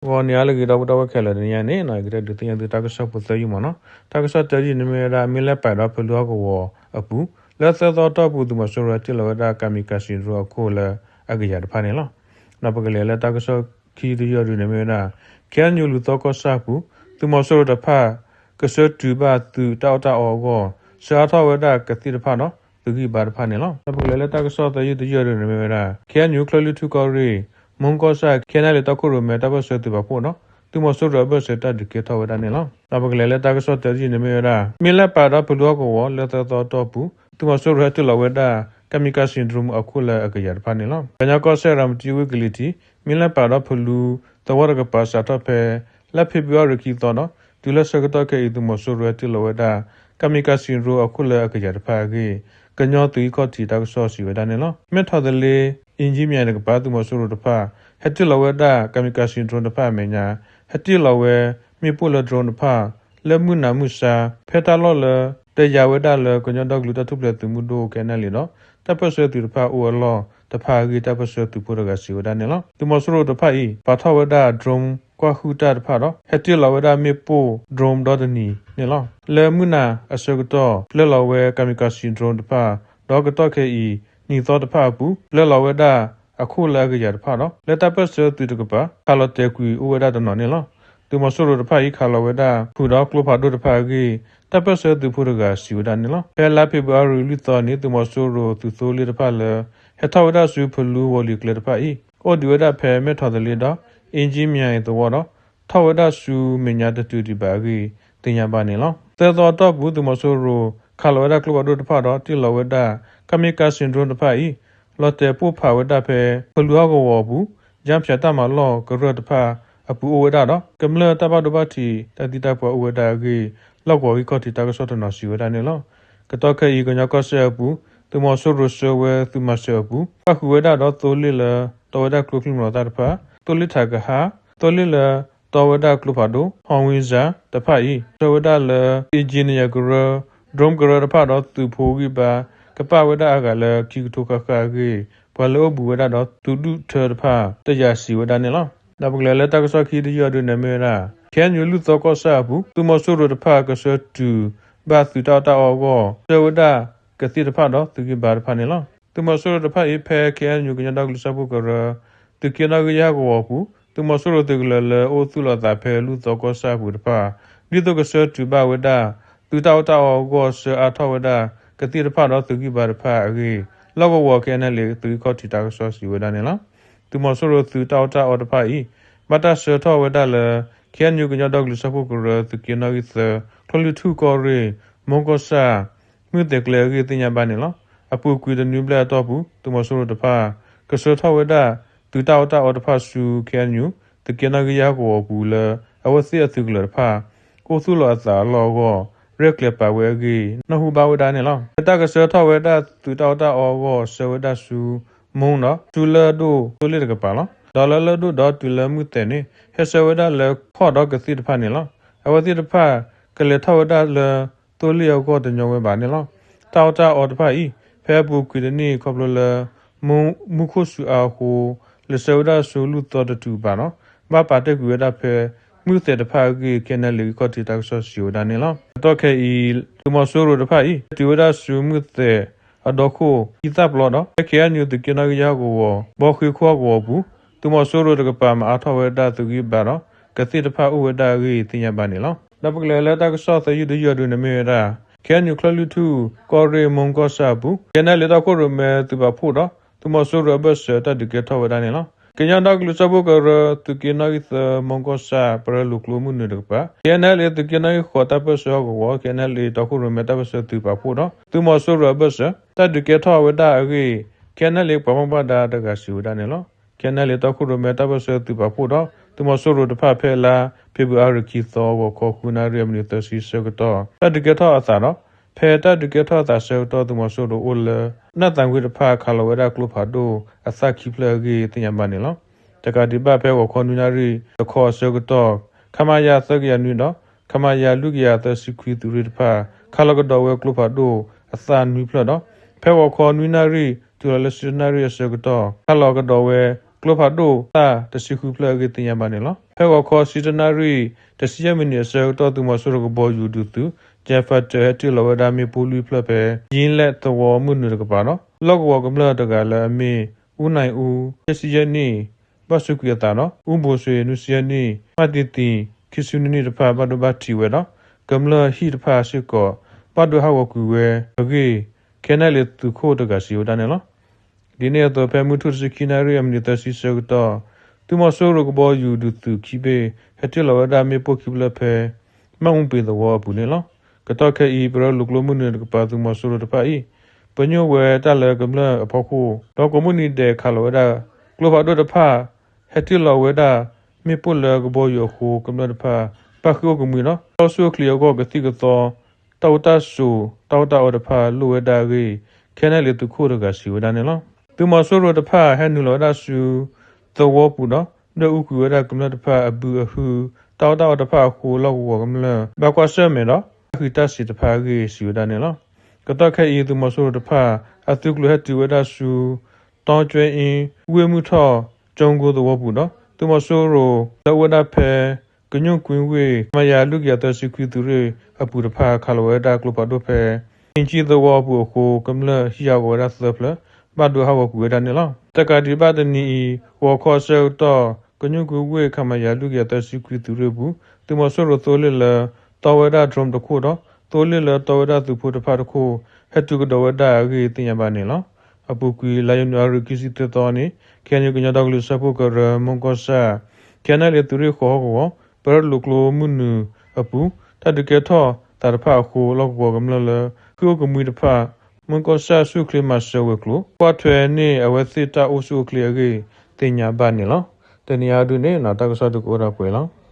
ဂီၤန့ၣ်အါလၢအဂ့ၤ ဒီပုၢ်ဝဲၢ်ခဲလၢာ်, တနံၤအံၤန့ၣ် ယကတဲဒုးသ့ၣ်ညါသုတၢ်ကစီၣ်ဖိသၢယုၢ်မးနီၤ. တၢ်ကစီၣ်တၢယုၢ်န့ၣ်မ့ၢ်ဝဲဒၣ် မ့ၢ်လဲၣ်ပာ်ဒီးဖလူဟီၣ်ကဝီၤအပူၤ လၢသၢသီအတီၢ်ပူၤ သုးမီၤစိရိၤဟဲတ့ၢ်လီၤဝဲဒၣ် kamikaze drone အခိၣ်လၢအကယၤတဖၣ်န့ၣ်လီၤ. ဒီးပကလဲၤလၢတၢ်ကစီၣ်ခံတယုၢ်အံၤဒုန့ၣ်မ့ၢ်ဝဲဒၣ် ခ့ၣ်အဲၣ်ယူၣ် လူၢ်သီကီၢ်ဆၣ်အပူၤ သုးမီၤစိရိၤတဖၣ် ကဆှၢတုၤဘၣ်သုးတၢ်အီၣ်တၢ်အီအဂီၢ် ဆှၢအါထီၣ်ဝဲဒၣ်ကသ့ၣ်တဖၣ်ဒီး သုးဂံၢ်ဘါတဖၣ်န့ၣ်လီၤ. ဒီးပကလဲၤလၢတၢ်ကစီၣ်သၢယုၢ်တယုၢ်အံၤဒုန့ၣ်မ့ၢ်ဝဲဒၣ် ခ့ၣ်အဲၣ်ယူၣ် ကၠီၢ်လွံၢ်ထူၣ်ကီၢ်ရ့ၣ် မိၢ်ကီၢ်ဆၣ် ခ့ၣ်အဲၣ်ယူၣ် တီခိၣ်ရိၣ်မဲတၢ်ပၢၢ်ဆၢသုးပာ်ဖှိၣ်ဒီး သုးမီၤစိရိၤအဘၢၣ်စၢၤတၢ်ဒုးကဲထီၣ်ဝဲဒၣ်န့ၣ်လီၤ. ဒီးပကလဲၤလၢတၢ်ကစီၣ်တၢယုၢ်န့ၣ်မ့ၢ်ဝဲဒၣ် မ့ၢ်လဲၣ်ပာ်ဒီးဖလူဟီၣ်ကဝီၤ လၢသၢသီအတီၢ်ပူၤ သုးမီၤစိရိၤဟဲတ့ၢ်လီၤဝဲဒၣ် kamikaze drone အခိၣ်လၢအကယၤတဖၣ်န့ၣ်လီၤ. ကညီကီၢ်စဲၣ် ရၤမတံဝ့ၢ်ကလံၤထံး မ့ၢ်လဲၣ်ပာ်ဒီးဖလူသဝီတကပၤစးထီၣ်ဖဲ လါဖ့ၤဘြူၤအါရံၤခံသီဒီး တုၤလၢဆၢကတီၢ်ခဲအံၤ သုးမီၤစိရိၤဟဲတ့ၢ်လီၤဝဲဒၣ် kamikaze drone အခိၣ်လၢအကယၤတဖၣ်အဂ့ၢ် ကညီသုးဂံၢ်ခီၣ်ထံးတၢ်ကစီၣ်စံးဝဲဒၣ်န့ၣ်လီၤ. မဲၢ်ထီၣ်သလ့ အ့ၣ်ကၠံမံၤတကပၤ သုးမီၤစိရိၤတဖၣ် ဟဲတ့ၢ်လီၤဝဲဒၣ် kamikaze drone တဖၣ်အမဲာ်ညါ ဟဲတ့ၢ်လီၤဝဲ မ့ၣ်ပိၢ်လၢ drone တဖၣ် လၢမုၢ်နၤမုၢ်ဆါ ဖဲတၢ်လီၢ်လၢ တယာ်ဝဲဒၣ်လၢ ကညီဒီကလုာ်တၢ်ထူၣ်ဖျဲးသုးမုၢ်ဒိၣ် ခ့ၣ်အဲၣ်ယူၣ် ဒီး တၢ်ပၢၢ်ဆၢသုးတဖၣ်အိၣ်အလီၢ်တဖၣ်အဂ့ၢ် တၢ်ပၢၢ်ဆၢသုးဖိတဂၤစံးဝဲဒၣ်န့ၣ်လီၤ. သုးမီၤစိရိၤတဖၣ်အံၤ ပာ်ထီၣ်ဝဲဒၣ် drone ကွၢ်ဟုၣ်တၢ်တဖၣ်ဒီး ဟဲတ့ၢ်လီၤဝဲဒၣ်မ့ၣ်ပိၢ် drone ဒီတနံၤန့ၣ်လီၤ. လၢမုၢ်နၤအဆၢကတီၢ် ပျဲလီၤဝဲ kamikaze drone တဖၣ် ဒီးကတီၢ်ခဲအံၤ နံၤသီတဖၣ်အပူၤ ပျဲလီၤဝဲဒၣ်အခိၣ်လၢအကယၤတဖၣ်ဒီး လၢတၢ်ပၢၢ်ဆၢသုးတကပၤ ခးလီၤတဲာ်ကွံာ်အိၣ်ဝဲဒၣ်တနီၤန့ၣ်လီၤ. သုးမီၤစိရိၤတဖၣ်အံၤ ခးလီၤဝဲဒၣ်ဖုးဒီးကျိဖးဒိၣ်တဖၣ်အဂ့ၢ် တၢ်ပၢၢ်ဆၢသုးဖိတဂၤစံးဝဲဒၣ်န့ၣ်လီၤ. ဖဲလါဖ့ၤဘြူၤအါရံၤလွံၢ်သီန့ၣ် သုးမီၤစိရိၤသုးသိလ့ၣ်တဖၣ်လၢ ဟဲထီၣ်ဝဲဒၣ်ဆူဖလူဝီၤလံၤကျဲတဖၣ်အံၤ အိၣ်ဒံးဝဲဒၣ်ဖဲမဲၢ်ထီၣ်သလ့ဒီး အ့ၣ်ကၠံမံၤအသဝီဒီး ထီၣ်ဝဲဒၣ်ဆူမဲာ်ညါတတုၤဒံးဘၣ်အဂ့ၢ် သ့ၣ်ညါဘၣ်န့ၣ်လီၤ. သၢသီအတီၢ်ပူၤ သုးမီၤစိရိၤခးလီၤဝဲဒၣ်ကျိဖးဒိၣ်တဖၣ်ဒီး တ့ၢ်လီၤဝဲဒၣ် kamikaze drone တဖၣ်အံၤ လီၤတဲာ်ပိၢ်ဖးဝဲဒၣ်ဖဲ ဖလူဟီၣ်ကဝီၤအပူၤ ယါဖၠးတၢ်မၤလီၢ်ကရၢၢ်တဖၣ်အပူၤအိၣ်ဝဲဒၣ်ဒီး ကမျၢၢ်တၢ်ဘၣ်ဒိဘၣ်ထံးတၢ်သံတၢ်ပှၢ်အိၣ်ဝဲဒၣ်အဂ့ၢ် လီၢ်ကဝီၤဂံၢ်ခီၣ်ထံးတၢ်ကစီၣ်တနီၤစံးဝဲဒၣ်န့ၣ်လီၤ. ကတီၢ်ခဲအံၤ ကညီကီၢ်စဲၣ်အပူၤ သုးမီၤစိရိၤဆှၢဝဲသုးမၤစၢၤအပူၤ ပၣ်ဃုာ်ဝဲဒၣ်ဒီးသိလ့ၣ်လၢတီဝဲဒၣ်ကျိချံမျိာ်သၣ်တဖၣ်, သိလ့ၣ်ထးကဟၣ်, သိလ့ၣ်လၢတီဝဲဒၣ်ကျိဖးဒိၣ် ဟီဝ့စၢၣ် တဖၣ်အံၤ ဆှၢဝဲဒၣ်လၢ အ့ၣ်ကၠံနံၤယၤကရၢ, drone ကရၢတဖၣ်ဒီးသုးဖိဂံၢ်ဘါ ကပာ်ဝဲဒၣ်အဂၤလၢခံကထိဃၣ်ဃၣ်အဂ့ၢ် ပှၤလၢအိၣ်ဘူးဝဲဒၣ်ဒီးသုးဒူၣ်ထၢတဖၣ်တယာ်စံးဝဲဒၣ်န့ၣ်လီၤ. ဒီးပကလဲၤလၢတၢ်ကစီၣ်ခံတယုၢ်အံၤဒုန့ၣ်မ့ၢ်ဝဲဒၣ် ခ့ၣ်အဲၣ်ယူၣ် လွံၢ်သီကီၢ်ဆၣ်အပူၤ သုးမီၤစိရိၤတဖၣ်ကဆှၢတုၤဘၣ်သုးတၢ်အီၣ်တၢ်အီအဂီၢ် ဆှၢဝဲဒၣ်ကသ့ၣ်တဖၣ်ဒီးသုးဂံၢ်ဘါတဖၣ်န့ၣ်လီၤ. သုးမီၤစိရိၤတဖၣ်အံၤ ဖဲ ခ့ၣ်အဲၣ်ယူၣ် ကညီဒီကလုာ်စၢဖှိၣ်ကရၢ သုးက့နီၣ်ဂံၢ်ယဲၢ်ဟီၣ်ကဝီၤအပူၤ သုးမီၤစိရိၤသုးကလၢၤလၢအိၣ်သူၣ်လီၤအသးဖဲလွံၢ်သီကီၢ်ဆၣ်အပူၤတဖၣ် ဒ်သိးကဆှၢတုၤဘၣ်ဝဲဒၣ် သုးတၢ်အီၣ်တၢ်အီအဂီၢ် ဆှၢအါထီၣ်ဝဲဒၣ်ကသ့ၣ်တဖၣ်ဒီးသုးဂံၢ်ဘါတဖၣ်အဂ့ၢ် လီၢ်ကဝီၤ ခ့ၣ်အဲၣ်ယူၣ် သုးဂံၢ်ခီၣ်ထံးတၢ်ကစီၣ်စံးဝဲဒၣ်န့ၣ်လီၤ. သုးမီၤစိရိၤသုးတၢ်အီၣ်တၢ်အီတဖၣ်အံၤ ဘၣ်တၢ်ဆှၢထီၣ်ဝဲဒၣ်လၢ ခ့ၣ်အဲၣ်ယူၣ် ကညီဒီကလုာ်စၢဖှိၣ်ကရၢ သုးက့နီၣ်ဂံၢ်သၢ ကၠီၣ်လွံၢ်ထူၣ်ကီၢ်ရ့ၣ် မိၢ်ကီၢ်ဆၣ် မုၢ်သဲးကျဲအဂ့ၢ်သ့ၣ်ညါဘၣ်န့ၣ်လီၤ. အပူၤကွံာ်တနွံဘျဲၣ်အတီၢ်ပူၤ သုးမီၤစိရိၤတဖၣ် ကဆှၢထီၣ်ဝဲဒၣ် သုးတၢ်အီၣ်တၢ်အီတဖၣ်ဆူ ခ့ၣ်အဲၣ်ယူၣ် သုးက့နီၣ်ဂံၢ်ယဲၢ်ဟီၣ်ကဝီၤအပူၤလၢ အဝဲသ့ၣ်အသုးကလၢၤတဖၣ် အိၣ်သူၣ်လီၤအသးအလီၢ်အဂီၢ် ရဲၣ်ကျဲၤပာ်ဝဲအဂ့ၢ် နၢ်ဟူဘၣ်ဝဲဒၣ်န့ၣ်လီၤ. လၢတၢ်ကဆှၢထီၣ်ဝဲဒၣ်သုးတၢ်အီၣ်တၢ်အီအဂီၢ် ဆှၢဝဲဒၣ်ဆူ မိၢ်ဒီး ဆူလၢၢ်ဒိၣ်သိလ့ၣ်တကပၤလီၤ. ဒီးလၢလၢၢ်ဒိၣ်ဒီးတုၤလၢမုၢ်သဲးန့ၣ် ဟဲဆှၢဝဲဒၣ်လၢခီၣ်ဒီးကသ့ၣ်တဖၣ်န့ၣ်လီၤ. အဝဲသ့ၣ်တဖၣ် ကလဲၤထီၣ်ဝဲဒၣ်လၢသိလ့ၣ်အဂီၢ်တညီဝဲဘၣ်န့ၣ်လီၤ. တၢ်အီၣ်တၢ်အီတဖၣ်အံၤ ဖဲအပူၤကွံာ်တနံၣ် ခီဖျိလၢ မူခိၣ်စူၤအါအဃိ လဲၤဆှၢဝဲဒၣ်ဆူလွံၢ်သီတတုၤဘၣ်ဒီး ဘၣ်ပာ်တ့ၢ်ကွံာ်ဝဲဒၣ်ဖဲ မုၢ်သဲးတဖၣ်အဂ့ၢ် ခ့ၣ်အဲၣ်ယူၣ် ဂံၢ်ခီၣ်ထံးတၢ်ကစီၣ်စံးဝဲဒၣ်န့ၣ်လီၤ. ကတီၢ်ခဲအံၤ သုးမီၤစိရိၤတဖၣ်အံၤ ဟဲတုၤဝဲဒၣ်ဆူမုၢ်သဲးအဒီခိၣ် ခံသၣ်ပျီဒီး ဖဲ ခ့ၣ်အဲၣ်ယူၣ် သုးက့နီၣ်ဂံၢ်ယဲၢ်ဟီၣ်ကဝီၤ ဘီဃ့ခိၣ်ဟီၣ်ကဝီၤအပူၤ သုးမီၤစိရိၤတကပၤမၤအါထီၣ်ဝဲဒၣ်သုးဂံၢ်ဘါဒီး ကသ့ၣ်တဖၣ်အိၣ်ဝဲဒၣ်အဂ့ၢ်သ့ၣ်ညါဘၣ်န့ၣ်လီၤ. ဒီးပကလဲၤလၢတၢ်ကစီၣ်သၢယုၢ်တယုၢ်အံၤဒုန့ၣ်မ့ၢ်ဝဲဒၣ် ခ့ၣ်အဲၣ်ယူၣ် ကၠီၣ်လွံၢ်ထူၣ်ကီၢ်ရ့ၣ် မိၢ်ကီၢ်ဆၣ်အပူၤ ခ့ၣ်အဲၣ်ယူၣ်တီခိၣ်ရိၣ်မဲသုးပာ်ဖှိၣ်ဒီး သုးမီၤစိရိၤအဘၢၣ်စၢၤတၢ်ဒုးကဲထီၣ်ဝဲဒၣ်န့ၣ်လီၤ. ကညီဒီကလုာ်စၢဖှိၣ်ကရၢ သုးက့နီၣ်ဂံၢ်သၢ မိၢ်ကီၢ်ဆၣ် ပရၢလိာ်ကျိမုၢ်နုာ်တကပၤ ခ့ၣ်အဲၣ်ယူၣ် သုးက့နီၣ်ဂံၢ်ဃိးတၢ်ပၢၢ်ဆၢဟီၣ်ကဝီၤ ခ့ၣ်အဲၣ်ယူၣ် တီခိၣ်ရိၣ်မဲတၢ်ပၢၢ်ဆၢသုးပာ်ဖှိၣ်ဒီး သုးမီၤစိရိၤအဘၢၣ်စၢၤ တၢ်ဒုးကဲထီၣ်ဝဲဒၣ်အဂ့ၢ် ခ့ၣ်အဲၣ်ယူၣ် ပှၤဘၣ်မူဘၣ်ဒါတဂၤစံးဝဲဒၣ်န့ၣ်လီၤ. ခ့ၣ်အဲၣ်ယူၣ် တီခိၣ်ရိၣ်မဲတၢ်ပၢၢ်ဆၢသုးပာ်ဖှိၣ်ဒီး သုးမီၤစိရိၤတဖၣ်ဖဲလါဖ့ၤဘြူၤအါရံၤခံသီ ဂီၤခီဃုနၣ်ရံၣ်အမံးနံးသၢဆံဆၢကတီၢ် တၢ်ဒုးကဲထီၣ်အသးဒီး ဖဲတၢ်ဒုးကဲထီၣ်အသးဆၢကတီၢ် သုးမီၤစိရိၤအိၣ်လၢ နၢ်သးကွံတဖၣ်ခးလီၤဝဲဒၣ်ကျိဖးဒိၣ်အသၣ်ခံဖျၢၣ်အဂ့ၢ်သ့ၣ်ညါဘၣ်န့ၣ်လီၤ. တကးဒံးဘၣ်ဖဲဂီၤခီနွံနၣ်ရံၣ်တခီအဆၢကတီၢ် ခမရ သၢကယၤနွံဒီး ခမရ လွံၢ်ကယၤသၢဆံခွံသုးရ့ၣ်တဖၣ် ခးလီၤကဒီးဝဲကျိဖးဒိၣ်အသၣ်နွံဖျၢၣ်ဒီး ဖဲဂီၤခီနွံနၣ်ရံၣ်တုၤလီၤလၢဆံတနၣ်ရံၣ်အဆၢကတီၢ် ခးလီၤကဒီးဝဲ ကျိဖးဒိၣ်သၣ်တဆံဃုဖျၢၣ်အဂ့ၢ်သ့ၣ်ညါဘၣ်န့ၣ်လီၤ. ဖဲဂီၤခီဆံတၢနၣ်ရံၣ် တဆံယဲၢ်မံးနံးအဆၢကတီၢ် သုးမီၤစိရိၤကဘီယူၤဒုးသုး Jet Fighter ဟဲတ့ၢ်လီၤဝဲဒၣ်မ့ၣ်ပိၢ်လွံၢ်ဖျၢၣ်ဖဲ ယံလဲၣ်သဝီမုၢ်နုာ်တကပၤဒီး လီၢ်ကဝီၤကမျၢၢ်တဂၤလၢအမ့ၢ် အူနၢ်အူ ယဲၢ်ဆံယဲၢ်နံၣ် ဘၣ်စူးကွံာ်အသးဒီး အူဘိးစွ့ နွံဆံယဲၢ်နံၣ် မၢ်တံၤသံ ခံဆံနွံနံၣ်တဖၣ် ဘၣ်ဒိဘၣ်ထံးဝဲဒီး ကမျၢၢ်ဟံၣ်တဖၣ်စ့ၢ်ကီး ဘၣ်ဒိဟးဂီၤကွံာ်ဝဲအဂ့ၢ် ခဲနၣ်လံၤသုးခိၣ်တဂၤစံးဝဲဒၣ်န့ၣ်လီၤ. ဒ်န့ၣ်အသိး ဖဲမုၢ်ထူၣ်တဆံခံနၣ်ရံၣ် အမံးနံးသၢဆံဆၢကတီၢ် သုးမီၤစိရိၤကဘီယူၤဒုးသုးခံဘ့ၣ် ဟဲတ့ၢ်လီၤဝဲဒၣ်မ့ၣ်ပိၢ်ခံဖျၢၣ်ဖဲ မၢ်အူပ့ၤသဝီအပူၤန့ၣ်လီၤ. ကတီၢ်ခဲအံၤ ပရၢလိာ်ကျိမုၢ်နုာ်တကပၤ သုးမီၤစိရိၤတဖၣ်အံၤ ပညိၣ်ဝဲတၢ်လၢကမျၢၢ်အဖီခိၣ် ဒီးကိးမုၢ်နံၤဒဲးခးလီၤဝဲဒၣ် ကျိဖးဒိၣ်တဖၣ် ဟဲတ့ၢ်လီၤဝဲဒၣ် မ့ၣ်ပိၢ်လၢကဘီယူၤအဃိ ကမျၢၢ်တဖၣ် ဘၣ်ဃ့ၢ်အိၣ်ကမှံဒီး တၢ်အိၣ်ဆူၣ်အိၣ်ချ့အဂီၢ် ကသံၣ်ကသီ တၢ်အိၣ်တၢ်ဆိး တၢ်အီၣ်တၢ်အီတဖၣ်လိၣ်ဝဲဒၣ်အဂ့ၢ် ခဲနၣ်လံၤသုးခိၣ်တဂၤစံးဝဲဒၣ်န့ၣ်လီၤ. သုးမီၤစိရိၤတဖၣ် ဟဲနုာ်လီၤဝဲဒၣ်ဆူ သဝီပူၤဒီး ဒွဲၣ်အူကွံာ်ဝဲဒၣ်ကမျၢၢ်တဖၣ်အဘုအဟု တၢ်အီၣ်တၢ်အီတဖၣ်အဃိ လီၢ်ကဝီၤကမျၢၢ် ဘၣ်ကွၢ်ဆၢၣ်မဲာ်ဒီး တၢ်ဃံးတၢ်စ့ၤတဖၣ်အဂ့ၢ် စံးဝဲဒၣ်န့ၣ်လီၤ. ကတီၢ်ခဲအံၤ သုးမီၤစိရိၤတဖၣ် အသုးကျိၤဟဲတုၤဝဲဒၣ်ဆူ တီကၠွဲအ့ ဝ့ၢ်မုၢ်ထီၣ် ကၠိကိသဝီပူၤဒီး သုးမီၤစိရိၤလၢအိၣ်ဝဲဒၣ်ဖဲ ကညူၣ်ကွ့ဝ့ၢ် ခမရ လွံၢ်ကယၤသၢဆံခွံသုးရ့ၣ်အပူၤတဖၣ် ခးလီၤဝဲဒၣ်ကျိဖးဒိၣ်ဖဲ အ့ၣ်ကၠံသဝီအပူၤအဃိ ကမျၢၢ်ဟံၣ်ဟးဂီၤဝဲဒၣ်သၢဖျၢၣ် ဘၣ်ဒိဟးဂီၤကွံာ်ဝဲဒၣ်န့ၣ်လီၤ. တကးဒံးဘၣ်တနံၤအံၤ ဂီၤခီအဆၢကတီၢ် ကညူၣ်ကွ့ဝ့ၢ် ခမရ လွံၢ်ကယၤသၢဆံခွံသုးရ့ၣ်အပူၤ သုးမီၤစိရိၤသိလ့ၣ်လၢ တီဝဲဒၣ် drone တခိၣ်ဒီး သိလ့ၣ်လၢတီဝဲဒၣ်သုးဖိတဖၣ်တခိၣ် ဟဲတုၤကဒီးဝဲဒၣ်အဂ့ၢ်သ့ၣ်ညါဘၣ်န့ၣ်လီၤ. အပူၤကွံာ် လါယနူၤအါရံၤ ခံဆံသၢသီန့ၣ် KNU ကညီဒီကလုာ်စၢဖှိၣ်ကရၢ မူၢ်ကီၢ်ဆၣ် ခဲနၣ်လံၤသုးရ့ၣ်ဃီၤဟီၣ်ကဝီၤ ပရၢလိာ်ကျိမုၢ်နုာ်အပူၤ တၢ်ဒုးကဲထီၣ်သးတဖၣ်အဃိ လီၢ်ကဝီၤကမျၢၢ်လၢ ဃ့ၢ်အိၣ်ကမှံတဖၣ် မူၢ်ကီၢ်ဆၣ်ဆူၣ်ချ့မၤစၢၤဝဲၤကျိၤ ကွၢ်ထွဲန့ၢ်အဝဲသ့ၣ်တၢ်အိၣ်ဆူၣ်အိၣ်ချ့အဂ့ၢ် သ့ၣ်ညါဘၣ်န့ၣ်လီၤ. တနံၤအံၤဒုန့ၣ် တၢ်ကစီၣ်ဒုးကအိၣ်ဒၣ်ပှဲၤလီၤ.